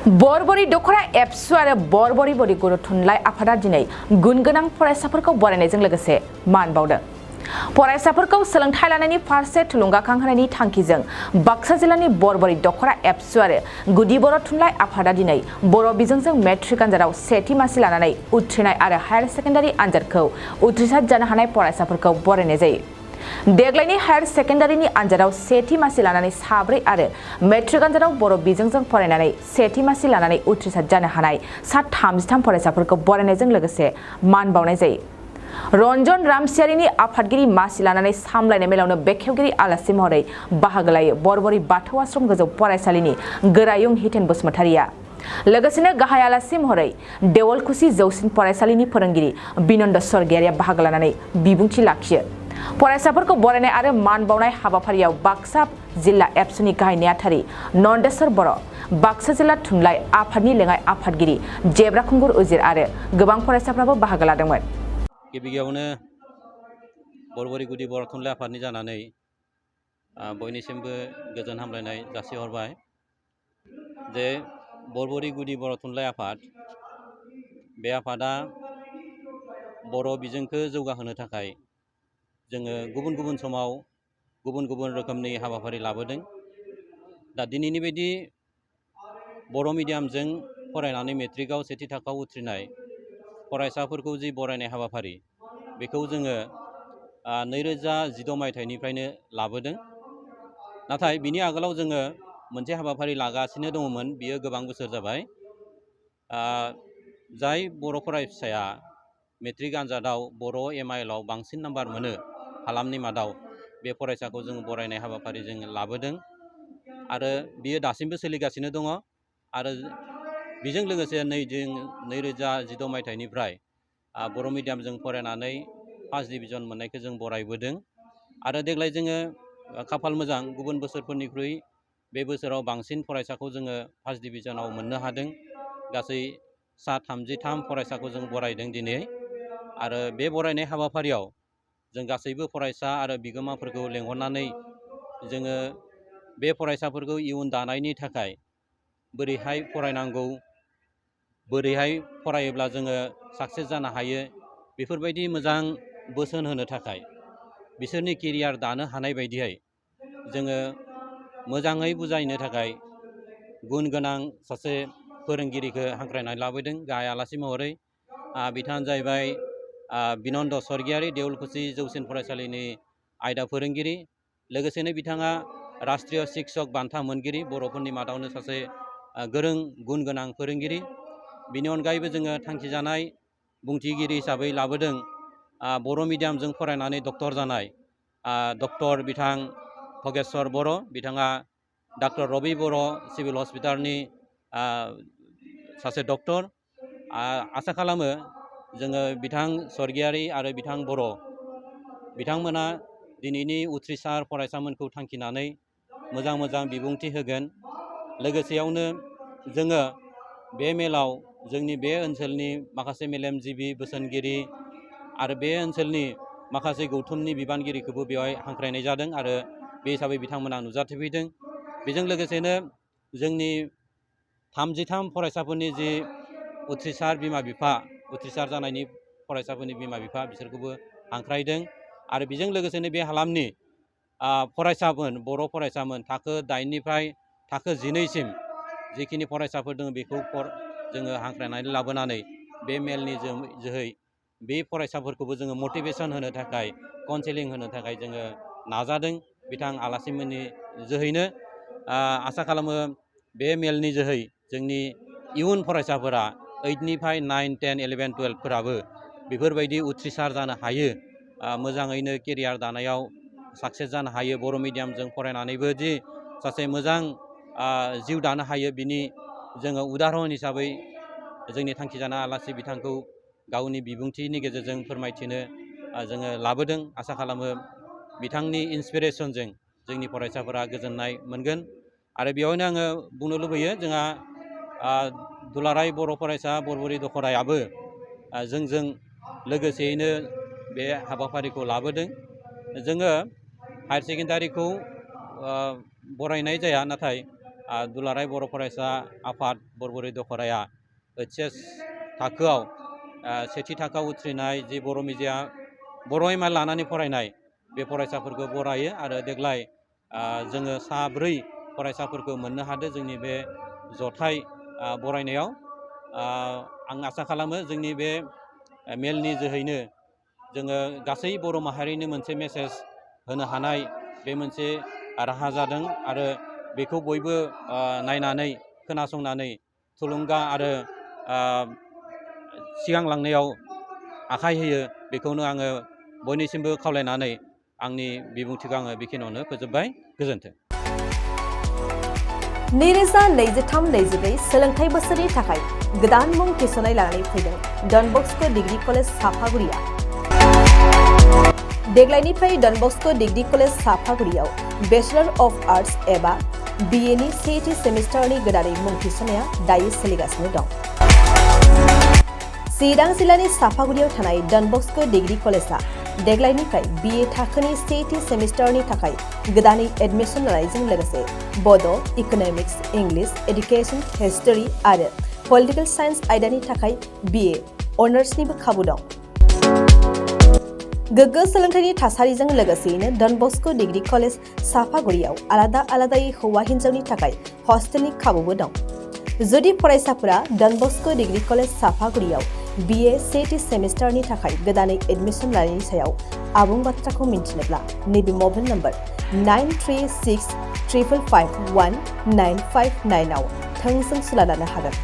बरबरी दखरा एप्सु आरो बरबरी बरि गुरु थुनलाइ आफादा दिनै गुन गोनां फरायसाफोरखौ बरायनायजों लोगोसे मान बावदों। फरायसाफोरखौ सोलोंथाइ लानायनि फारसे थुलुंगाखां होनायनि थांखिजों बाक्सा जिल्लानि बरबरी दखरा एप्सु आरो गुदि बर' थुनलाइ आफादा दिनै बर' बिजोंजों मेट्रिक आनजादाव सेथि मासि लानानै उथ्रिनाय आरो हायार सेकेन्डारि आनजादखौ उथ्रिसार जानो हानाय फरायसाफोरखौ बरायनाय जायो। देग्लायनि हायार सेकेन्डारिनि आनजादाव सेथि मासि लानानै साब्रै आरो मेट्रिक आनजादाव बर' बिजोंजों फरायनानै सेथि मासि लानानै उथ्रिसार जानो हानाय सा 33 फरायसाफोरखौ बरायनायजों लोगोसे मान बावनाय जायो। रन्जन रामसियारिनि आफादगिरि मासि लानानै सामलायनाय मेलावनो बेखेवगिरि आलासि महरै बाहागो लायो बरबरी बाथौ आश्रम गोजौ फरायसालिनि गोरायुं हितेन बसुमतारिया। लोगोसेनो गाहाय आलासि महरै देवलखुसि जौसिन फरायसालिनि फोरोंगिरि बिनन्द स्वर्गियारिया बाहागो लानानै बिबुंथि लाखियो। फरायसाफोरखौ बरायनाय आरो मान बावनाय हाबाफारियाव बाक्सा जिल्ला एप्सुनि गाहाय नेहाथारि नन्देस्वर बर', बाक्सा जिल्ला थुनलाइ आफादनि लेङाइ आफादगिरि जेब्रा खुंगुर उजिर आरो गोबां फरायसाफ्राबो बाहागो लादोंमोन। गिबियावनो बरबरी गुदि बर' थुनलाइ आफादनि जानानै बयनिसिमबो गोजोन हामलायनाय जासिहरबाय। जे बरबरी गुदि बर' थुनलाइ आफाद बे आफादा बर' बिजोंखौ जौगाहोनो थाखाय जोङो गुबुन गुबुन समाव गुबुन गुबुन रोखोमनि हाबाफारि लाबोदों। दा दिनैनि बायदि बर' मिडियामजों फरायनानै मेट्रिकआव सेथि थाखोआव उथ्रिनाय फरायसाफोरखौ जि बरायनाय हाबाफारि बेखौ जोङो 2016 मायथाइनिफ्रायनो लाबोदों। नाथाय बिनि आगोलाव जोङो मोनसे हाबाफारि लागासिनो दङमोन, बियो गोबां बोसोर जाबाय। जाय बर' फरायसाया मेट्रिक आनजादाव बर' एमआइएलआव बांसिन नाम्बार मोनो हालामनि मादाव, बे फरायसाखौ जों बरायनाय हाबाफारि जों लाबोदों आरो बियो दासिमबो सोलिगासिनो दङ। आरो बेजों लोगोसे 2016 मायथाइनिफ्राय बर' मिडियामजों फरायनानै फार्स्ट डिभिजन मोननायखौ जों बरायबोदों। आरो देग्लाय जोङो खाफाल मोजां, गुबुन बोसोरफोरनिख्रुइ बे बोसोराव बांसिन फरायसाखौ जोङो फार्स्ट डिभिजनाव मोननो हादों। गासै सा 33 फरायसाखौ जों बरायदों दिनै। आरो बे बरायनाय हाबाफारियाव जों गासैबो फरायसा आरो बिगोमाफोरखौ लेंहरनानै जोङो बे फरायसाफोरखौ इयुन दानायनि थाखाय बोरैहाय फरायनांगौ, बोरैहाय फरायोब्ला जोङो साक्सेस जानो हायो, बेफोरबायदि मोजां बोसोन होनो थाखाय, बिसोरनि केरियार दानो हानाय बायदियै जोङो मोजाङै बुजायनो थाखाय गुन गोनां सासे फोरोंगिरिखौ हांख्रायनानै लाबोदों गाहाय आलासि महरै। बिथाङानो जाहैबाय बिनन्द स्वर्गियारि, देवलखुसि जौसिन फरायसालिनि आयदा फोरोंगिरि। लोगोसेनो बिथाङा राष्ट्रीय शिक्षक बान्था मोनगिरि, बर'फोरनि मादावनो सासे गोरों गुन गोनां फोरोंगिरि। बिनि अनगायैबो जोङो थांखिजानाय बुंथिगिरि हिसाबै लाबोदों बर' मिडियामजों फरायनानै डक्टर जानाय डक्टर बिथां भगेस्वर बर'। बिथाङा डाक्टर रबि बर' सिभिल हस्पिटालनि सासे डक्टर। आसा खालामो जोङो बिथां स्वर्गियारि आरो बिथां बर' बिथांमोना दिनैनि उथ्रिसार फरायसामोनखौ थांखिनानै मोजां मोजां बिबुंथि होगोन। लोगोसेयावनो जोङो बे मेलाव जोंनि बे ओनसोलनि माखासे मेलेमजिबि बोसोनगिरि आरो बे ओनसोलनि माखासे गौथुमनि बिबानगिरिखौबो बेवहाय हांख्रायनाय जादों आरो बे हिसाबै बिथांमोना नुजाथिफैदों। बेजों लोगोसेनो जोंनि 33 फरायसाफोरनि जि उथ्रिसार बिमा बिफा, उथ्रिसार जानायनि फरायसाफोरनि बिमा बिफा, बिसोरखौबो हांख्रायदों। आरो बेजों लोगोसेनो बे हालामनि फरायसामोन, बर' फरायसामोन थाखो 8 निफ्राय थाखो 12 सिम जिखिनि फरायसाफोर दङ बेखौ जोङो हांख्रायनानै लाबोनानै बे मेलनि जोहै बे फरायसाफोरखौबो जोङो मटिभेसन होनो थाखाय, काउन्सेलिं होनो थाखाय जोङो नाजादों बिथां आलासिमोननि जोहैनो। आसा खालामो बे मेलनि जोहै जोंनि इयुन फरायसाफोरा 8 निफ्राय 9, 10, 11, 12 फोराबो बेफोरबायदि उथ्रिसार जानो हायो, मोजाङैनो केरियार दानायाव साक्सेस जानो हायो, बर' मिडियामजों फरायनानैबो दि सासे मोजां जिउ दानो हायो, बिनि जोङो उदाहरन हिसाबै जोंनि थांखिजानाय आलासि बिथांखौ गावनि बिबुंथिनि गेजेरजों फोरमायथिनो जोङो लाबोदों। आसा खालामो बिथांनि इन्सपिरेसनजों जोंनि फरायसाफोरा गोजोननाय मोनगोन। आरो बेवहायनो आङो बुंनो लुबैयो, जोंहा दुलाराय बर' फरायसा बरबरी दखरायाबो जोंजों लोगोसेयैनो बे हाबाफारिखौ लाबोदों। जोङो हायार सेकेन्डारिखौ बरायनाय जाया, नाथाय दुलाराय बर' फरायसा आफाद बरबरि दखराया HS थाखोआव सेथि थाखोआव उथ्रिनाय जि बर' एमाइल लानानै फरायनाय बे फरायसाफोरखौ बरायो आरो देग्लाय जोङो साब्रै फरायसाफोरखौ मोननो हादों जोंनि बे जथाय बरायनायाव। आं आसा खालामो जोंनि बे मेलनि जोहैनो जोङो गासै बर' माहारिनो मोनसे मेसेज होनो हानाय बे मोनसे राहा जादों आरो बेखौ बयबो नायनानै खोनासंनानै थुलुंगा आरो सिगांलांनायाव आखाइ होयो बेखौनो आङो बयनिसिमबो खावलायनानै आंनि बिबुंथिखौ आङो बेखिनियावनो फोजोबबाय। गोजोन्थों। 2023-24 सोलोंथाइ बोसोरनि थाखाय गोदान मुं थिसननाय लानानै फैदों डन बस्क' डिग्री कलेज साफागुरिया। देग्लायनिफ्राय डन बस्क' डिग्री कलेज साफागुरियाव बेचलर अफ आर्ट्स एबा BA नि सेथि सेमिस्टारनि गोदानै मुं थिसननाया दायो सोलिगासिनो दं। चिरां जिल्लानि साफागुरियाव थानाय डन बस्क' डिग्री कलेजआ देग्लायनिफ्राय BA थाखोनि सेथि सेमिस्टारनि थाखाय गोदानै एडमिशन लानायजों लोगोसे बड', इक'नमिक्स, इंलिश, एडुकेशन, हिस्टरी आरो पलिटिकल साइन्स आयदानि थाखाय BA अनार्सनिबो खाबु दं। गोग्गो सोलोंथाइनि थासारिजों लोगोसेयैनो डन बस्क' डिग्री कलेज साफागुरियाव आलादा आलादायै हौवा हिन्जावनि थाखाय हस्टेलनि खाबुबो दं। जुदि फरायसाफोरा डन बस्क' डिग्री कलेज साफागुरियाव BA सेथि सेमिस्टारनि थाखाय गोदानै एडमिशन लानायनि सायाव आबुं बाथ्राखौ मिन्थिनोब्ला नैबे मबाइल नम्बर 9365519559 आव थोंजों सुला लानो हागोन।